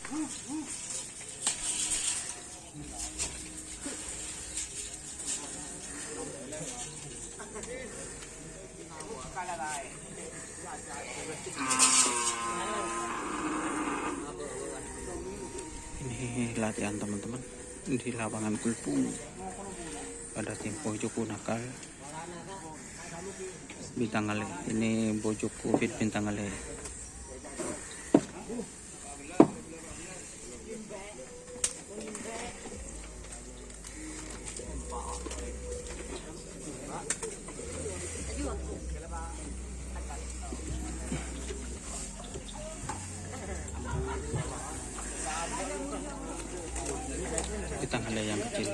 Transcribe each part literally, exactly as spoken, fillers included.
Ini latihan teman-teman di lapangan kulpung. Ada tim Bojoko Nakal. Bintang Alè. Ini Bojoko Fit Bintang Alè. Kita ngeliat yang kecil.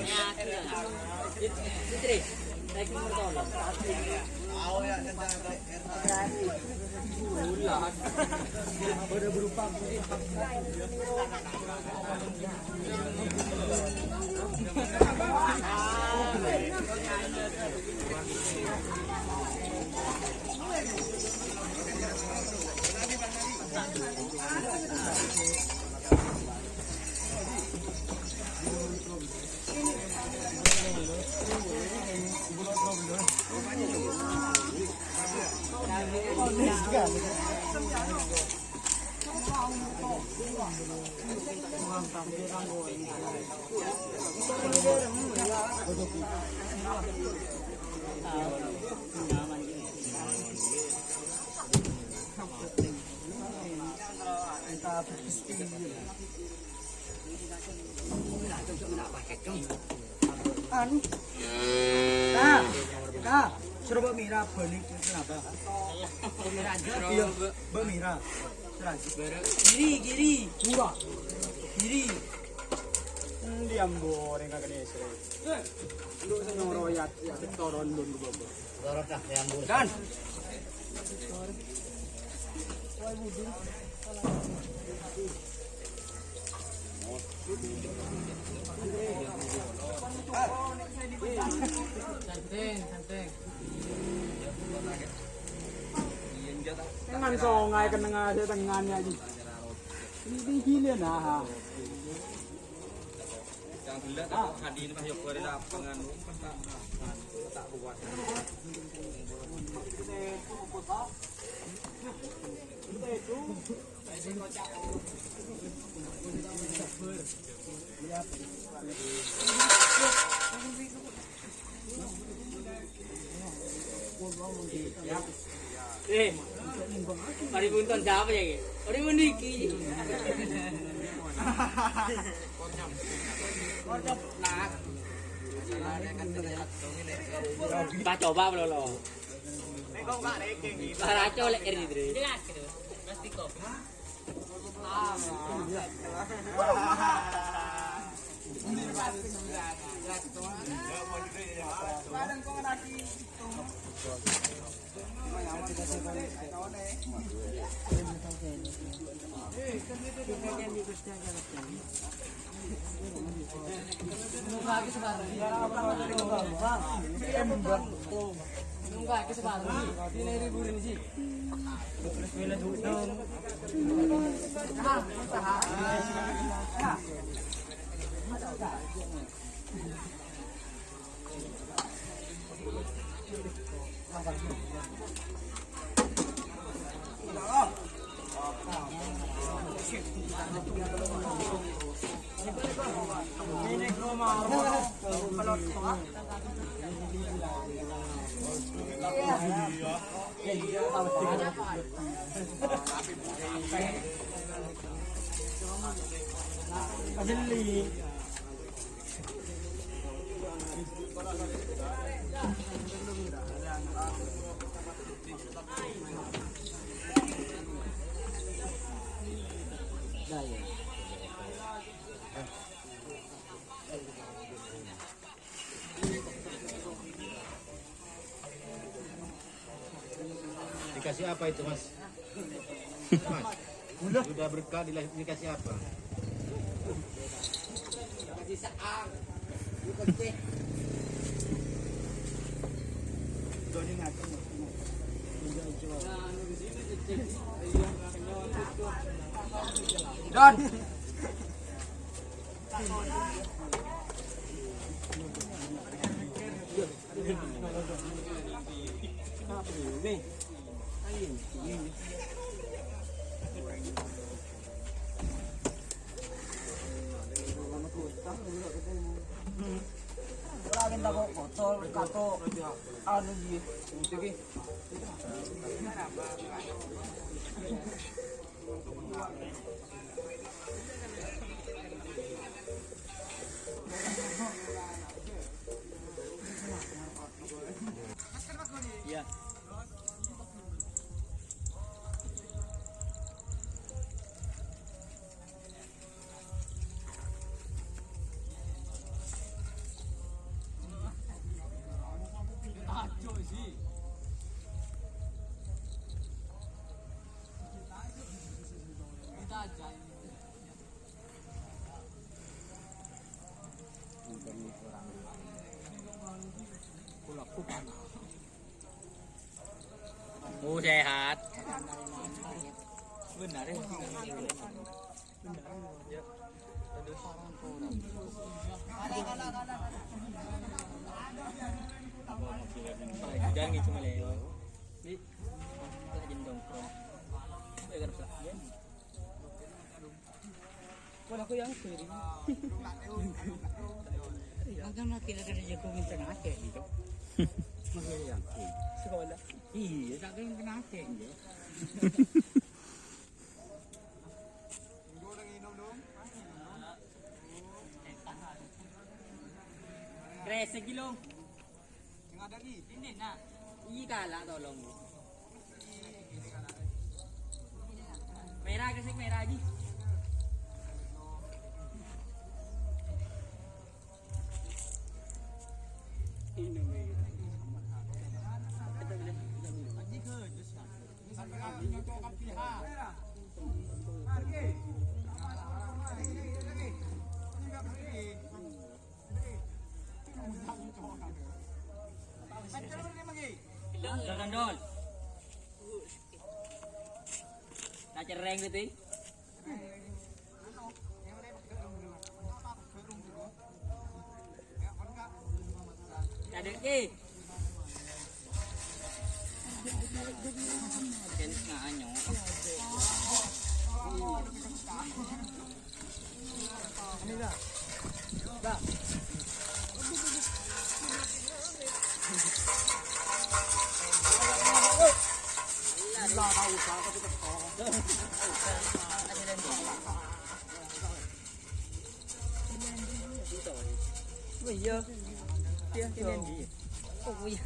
Anu. Nah, nah, soro Mbak Mira balik kenapa? Mbak Mira aja, iya, Mbak Mira. Terus. Kiri, kiri. Murah. Kiri. Hmm, diambo, orang kagak nih, sih. Lu sing nyoro ya, ya, toron dun ke bawah. Dan. Santai, santai. Dengan songai kenenga saya tengahnya aja. Ini gila nah. Eh, mari bunton siapa ya, Ki? Mari buniki. Nah. Kita coba, Bro, lo. Para colek ini, Dre. Jelas gitu. Pasti kok. Dikasih apa itu, Mas? Mas, sudah berkah dila-, dikasih apa? Don. Lagi tako' kotor, tako' anu, iya. Iya. Oh, sehat. Benar ya. Jangan gitu, Male. Ini lagi nongkrong. Wala ko yang seri. Magang lagi ada jago minta nake gitu. Magang yang sekolah. Iya, tak ada yang kena nake gitu. Kresek gitu. Ini, nah. Iya, kalah, tolong. Merah, kasih merah, Ji. Ini, merah. Dol, dol, dol. Tak cereng gitu. Ada ke? Kan nganyo. Oh iya. Iya, iya. Oh iya.